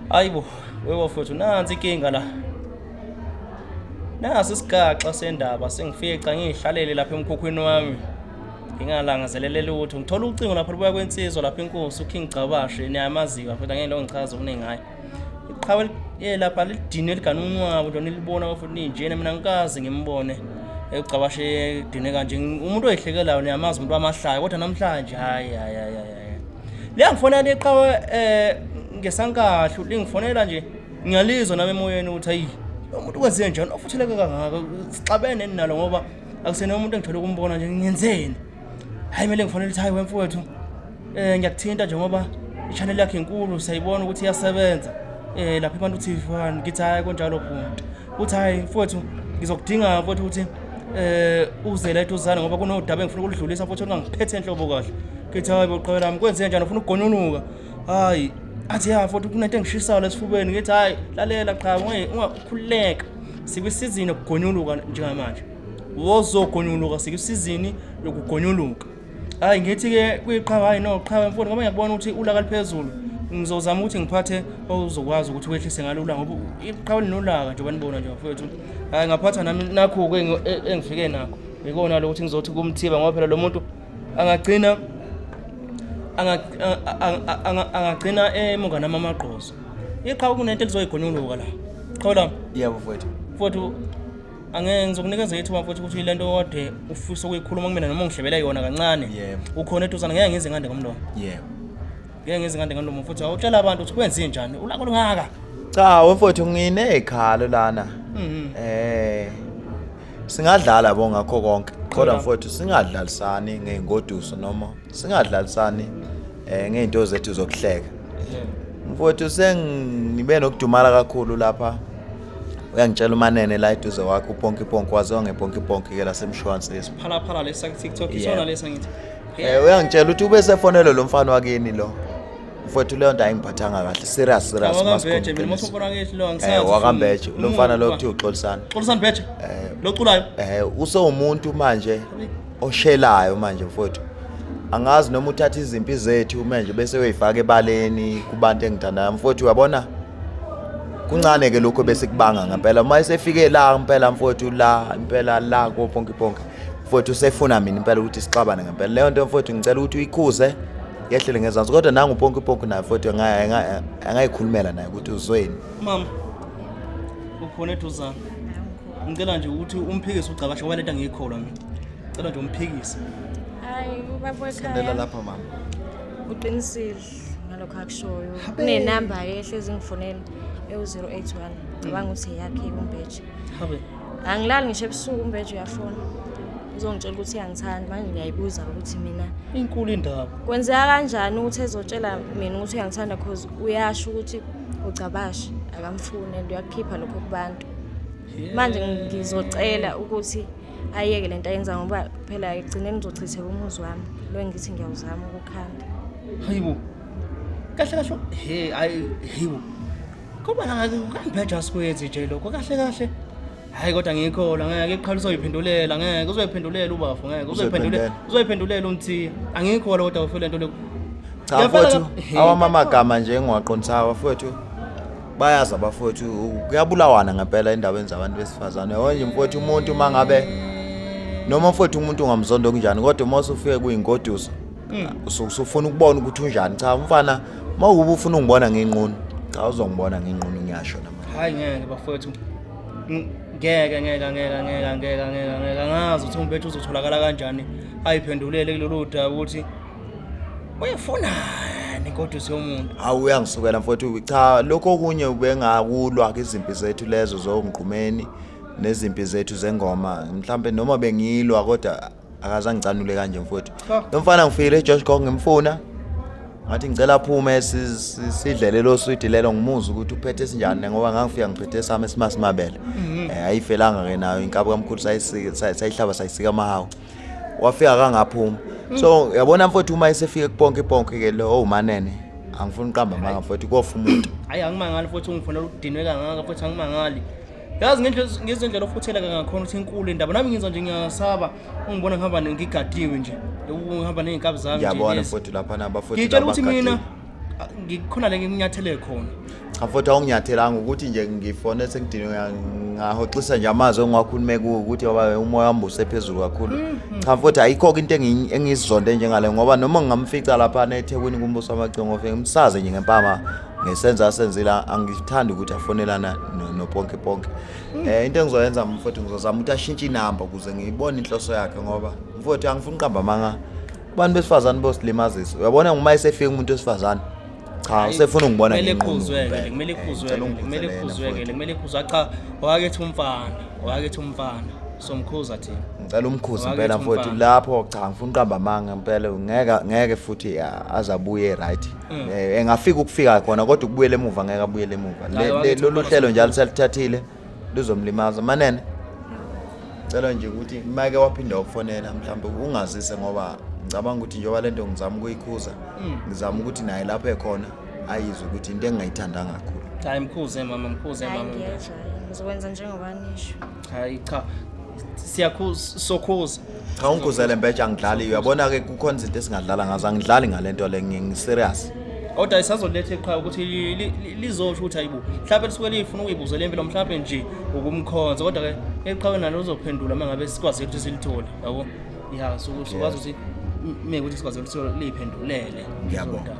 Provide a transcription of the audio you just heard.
Hayibo, webafowethu nansi inkinga la. Nasi isigaxa sendaba sengifica ngihlalele lapha emkhukhwini wami. Ngingalangazelele lutho. Ngithola ucingo lapha lubuya kwensizwa lapha inkosi uKing Gcabashe niyamaziwa futhi angeke ngichaze okuningi ngaye. Iqhawe lapha lidinwe ligana unwabu nje nilibona futhi ninjena mina ngikaze ngimbone ugcabashe edinwe kanje umuntu oyihlekelayo niyamazi umuntu wamahlaya kodwa namhlanje hayi hayi hayi hayi liyangifonela iqhawe ngesankahlu lingifonela nje ngiyalizwa nami emoyeni ukuthi hayi lo muntu kwenziwe njani ofutheleke kangaka sixabene nalo ngoba akusena umuntu engithole ukumbona nje ngiyenzeni hayi kumele ngifonele ukuthi hayi wemfowethu ngiyakuthinta nje ngoba i-channel yakhe inkulu siyayibona ukuthi iyasebenza lapha ibantu TV 1 ngithi hayi kunjalo bhuti uthi hayi mfowethu ngizokudinga mfowethu ukuthi uze la eduzane ngoba kunodaba engifuna ukuludlulisa mfowethu ongangiphethe enhlobo kahle ngithi hayi boqhawe lami kwenze njani ufuna ukugonyuluka hayi athi ya mfowethu kunento engishisayo lesifubeni ngithi hayi lalela qha ungakhululeka sikwisizini yokugonyuluka njengamanje wozogonyuluka sikwisizini yokugonyuluka hayi ngithi-ke kuyiqhawe hayi no qhawe mfowethu ngoba ngiyakubona ukuthi ulaka liphezulu ngizozama ukuthi ngiphathe ozokwazi ukuthi wehlise ngalula ngoba iqhawe linolaka njengoba nibona nje mfowethu hayi ngaphatha nami nakho-ke engifike nakho ikona lokuthi ngizothi kumthiba ngoba phela lo muntu angagcina angagcina emuka nami amagqozo iqhawe kunento elizoyigonyuluka la qhawe lami yebo mfowethu mfowethu angeke ngizokunikeza ithuba mfowethu ukuthi le nto kade ufisa ukuyikhuluma kumina noma ungihlebele yona kancane Yebo. ukhona eduzane ngeke ngize ngande ngomlomo yebo ngeke ngize ngande ngomlomo futhi awutshela abantu ukuthi kwenze njani ulaka olungaka cha wemfowethu nginezikhalo lana singadlala bo ngakho konke kodwa mfowethu singadlalisani ngey'ngoduso noma singadlalisani ngey'nto zethu zokuhleka mfowethu sengibe nokudumala kakhulu lapha uyangitshela umanene la eduze wakhe uponki ponki waziwa ngeponki ponki ke lasemshwansisi phalaphala lesa TikTok isona lesa ngithi uyangitshela ukuthi ube sefonelwe lo mfana wakini lo mfowethu leyo nto ayingiphathanga kahle serious serious Wakambeje mina mosofona ngithi lo angisazi wakambeje lo mfana lo kuthiwa uxolisana Xolisani Beje lo culayo usewumuntu manje oshelayo manje mfowethu angazi noma uthatha izimpi zethu manje bese uyifaka ebaleni kubantu engithandayo mfowethu uyabona kuncane ke lokho bese kubanga ngempela uma esefike la impela mfowethu la impela la koponke ponke mfowethu usefuna mina impela ukuthi sixabane ngempela leyo nto mfowethu ngicela ukuthi uyikhuze yehlele ngezansi kodwa nangu uponke ponke naye mfowethu angayikhulumela naye ukuthi uzweni mama ukhona eduzane ngicela nje ukuthi umphikise ugcabashe ngoba lento angiyikholwa mina ngicela nje umphikise Hayi ubaba sendela wekhaya lapha mama uqinisile ngalokho akushoyo. Kunenamba ehlezi ngifonela ewu-081 ngicabanga ukuthi eyakhe umbeje. Habe Angilali ngisho ebusuku umbeje uyafona. Uzongitshela ukuthi uyangithanda manje ngiyayibuza ukuthi mina inkulu indaba kwenzeka kanjani ukuthi ezotshela mina ukuthi uyangithanda cause uyasho ukuthi ucabashe akamfuni and uyakukhipha lokho kubantu. Manje ngizocela ukuthi ayeke lento ayenza ngoba phela ekugcineni ngizochitheka umuzi wami lo engithi ngiyawuzama ukukhanda. Hayibo kahle kahle he hayi hayibo kuba la kambheja sikwenzi nje lokho kahle kahle hayi kodwa ngiyikholwa ngeke iqhala uzoyiphendulela ngeke uzoyiphendulela ubafo ngeke uzoyiphendulela uzoyiphendulela umthiya angiyikholwa kodwa ufile lento lokho cha mfowethu awami amagama nje engiwaqondisayo bafowethu bayazi abafowethu kuyabulawana ngempela endaweni zabantu besifazane yabo nje mfowethu umuntu uma ngabe noma mfowethu umuntu ungamzondo kunjani kodwa uma usufike kuyingoduso usufuna ukubona ukuthi unjani cha umfana uma ukuba ufuna ungibona nginqunu cha uzongibona nginqunu ngiyasho namanje hayi ngeke bafowethu ngeke ngeke ngeke ngeke ngeke ngeke ngeke angazi ukuthi umbethu uzotholakala kanjani ayiphendulele kulolu daba ukuthi uyefunani ingoduso yomuntu hawu uyangisukela mfowethu cha lokho okunye ubengakulwa ke izimpi zethu lezo zongqumeni nezimpi zethu zengoma mhlambe noma bengilwa kodwa akaze angicanule kanje mfowethu lo mfana ngifikile eJosh Gong ngimfuna ngathi ngicela aphume sidle lelo swidi lelo ngimuzwe ukuthi uphethe sinjani ngoba ngangifika ngiphethe sami esimasimabele ayifelanga ke nayo inkabi kamkhulu sayihlaba sayisika amahawu wafika kangaphuma so yabona mfowethu uma esefike kuponke ponke ke lo owumanene angifuni uqamba amanga mfowethu kofa umuntu hayi angimangali futhi ungifonela udinwe kangaka futhi angimangali yazi ngezindlela ofutheleka ngakhona ukuthi inkulu indaba nami ngizwa nje ngiyasaba ungibona ngihamba ngigadiwe nje ngihamba ney'nkabi zami ngiyabona mfowethu lapha nabafowethu ngitshela ukuthi mina Ngikhona le ngikunyathele khona. Cha mfowethu, awunginyathelanga, ukuthi nje ngifone sengidinwe, ngahoxisa nje amazwi engiwakhulume kuwo ukuthi ngoba umoya wami usephezulu kakhulu. Cha mfowethu, ayikho-ke into engiyizonde njengale, ngoba noma ngingamfica laphana eThekwini kuMbuso Wamacingo, ngofike ngimsaze nje ngempama ngesenzo asenzile. Angithandi ukuthi afonelana noponke ponke. Into engizoyenza mfowethu, ngizozama ukuthi ashintshe inamba ukuze ngiyibone inhloso yakhe, ngoba mfowethu angifuni uqamba amanga, abantu besifazane bosilimazisa. Uyabona, uma esefika umuntu wesifazane, cha, usefuna ungibona Kumele nginqunu khuzweke impela. kumele Ngicela khuzweke kumele ungikhuzele yena, khuzweke mfowethu. Kumele khuzwe. Cha, wakethi umfana, wakethi umfana, somkhuza thina. Ngicela umkhuze Wakethi impela mfowethu. umfana. Lapho cha, ngifuna uqamba amanga impela, ngeke ngeke futhi aze abuye, right? Engafika ukufika khona, kodwa ukubuyela emuva ngeke abuyele emuva. Hayi, wakethi Lolu umfana. hlelo njalo selithathile luzomlimaza manene. Cela nje ukuthi make waphinda wakufonela mhlawumbe ungazise, ngoba ngicabanga ukuthi njengoba lento ngizama ukuyikhuza, ngizama ukuthi naye lapho ekhona ayizwe ukuthi into engingayithandanga kakhulu. Hayi, mkhuze mama, mkhuze Hayi, mama. ngiyezwa, ngizokwenza njengoba nisho. Hayi cha, siyakhuza, sokhuza. Cha, ungikhuzele mbeja, angidlali. Uyabona-ke, kukhona izinto esingadlala ngazo, angidlali ngale nto le, ngi-serious. Kodwa isazoletha eqhawe ukuthi lizosho ukuthi hayibo, mhlawumbe lisuke lifuna ukuyibuzela impilo, mhlawumbe nje ukumkhonza, kodwa-ke eqhawe nalo lizophendula uma ngabe sikwazi ukuthi silithole, yabo. Ya, sokwazi ukuthi meke ukuthi sikwazi ukuthi liyiphendulele. Ngiyabonga.